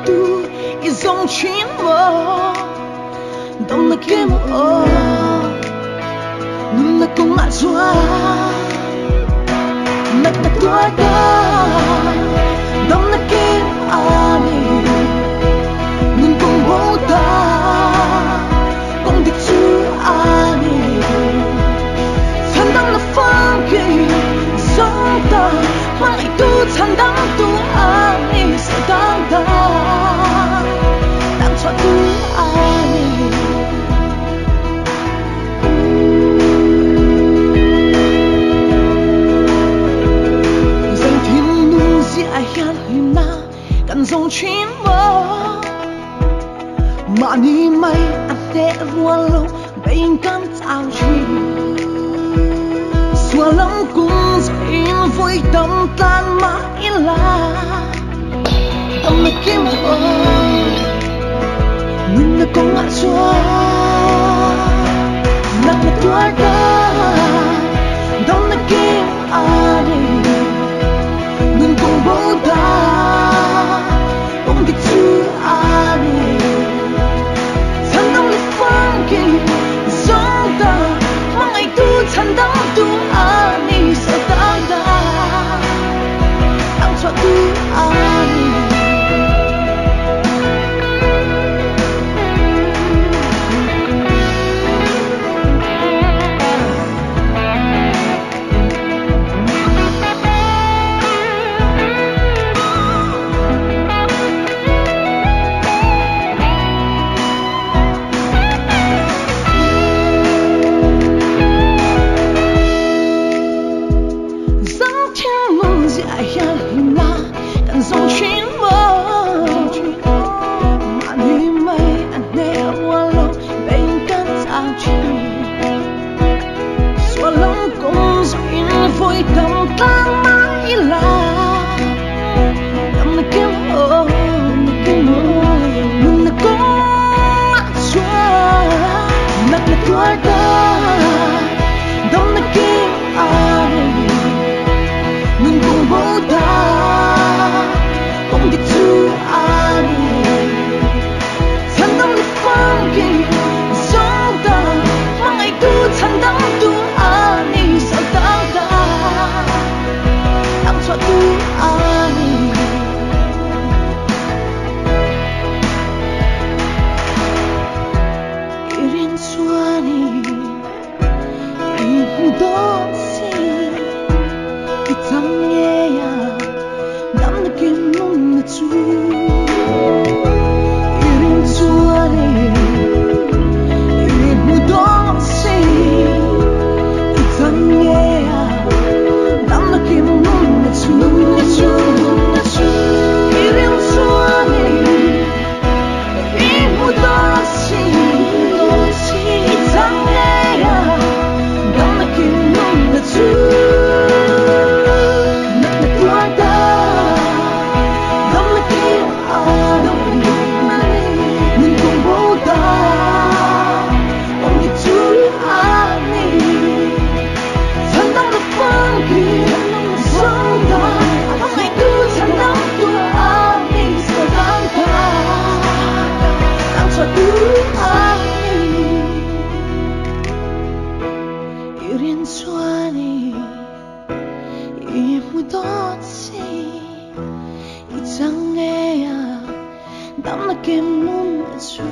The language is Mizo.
tu i zawng thin maw? Damna kim aw nunna kawngah chuan natna tuar ta damna kim a ni. Nun kawng bo ta kawng dik chu a ni. Chhandamna famkim zawng ta hmangaihtu chhandamtu a ni. Satan ta tan chhuahtu a ni. Zan thinlung ziah hian hlimna kan zawng thin maw? Mahni mai a hneh rual lo bein kan chau thin. Sual lam kung zawhin vawi tam tlan mah ila, damna kim aw nunna kawngah chuan natna tuar ta damna kim a ni. Nun kawng bo ta kawng dik chu a ni. Chhandam leh famkim zawng ta hmangaihtu chhandamtu a ni. Satan ta ang chhuahtu a ni. Zang thinlung ziah hian hlimna kan zawng thin maw? Mahni mai a hneh rual lo bein kan chau thin. Sual lam kawng zawhin vawi tam tlang mah ila, damna kim aw, nunna kawngah chuan natna tuar ta, damna kim a ni. Nun kawng bo ta, kawng dik chu a ni. Chhandam leh famkim zawng ta, hmangaihtu chhandamtu a ni. Satan ta, ang chhuahtu a ni. I rin chuanin i hmu dawn si, i chang ngei a damna kim nunna chu. I rin chuanin i hmu dawn si, i chang ngei a damna kim nunna chu. I rin chuanin i hmu dawn si, i chang ngei a damna kim nunna chu. Natna tuar ta damna kim a ni. Nun kawng bo ta kawng dik chu a ni. Chhandamna famkim zawng ta hmangaihtu chhandamtu a ni. Satan ta ang chhuahtu a ni. I rin chuanin i hmu dawn si, i chang ngei a damna kim nunna chu.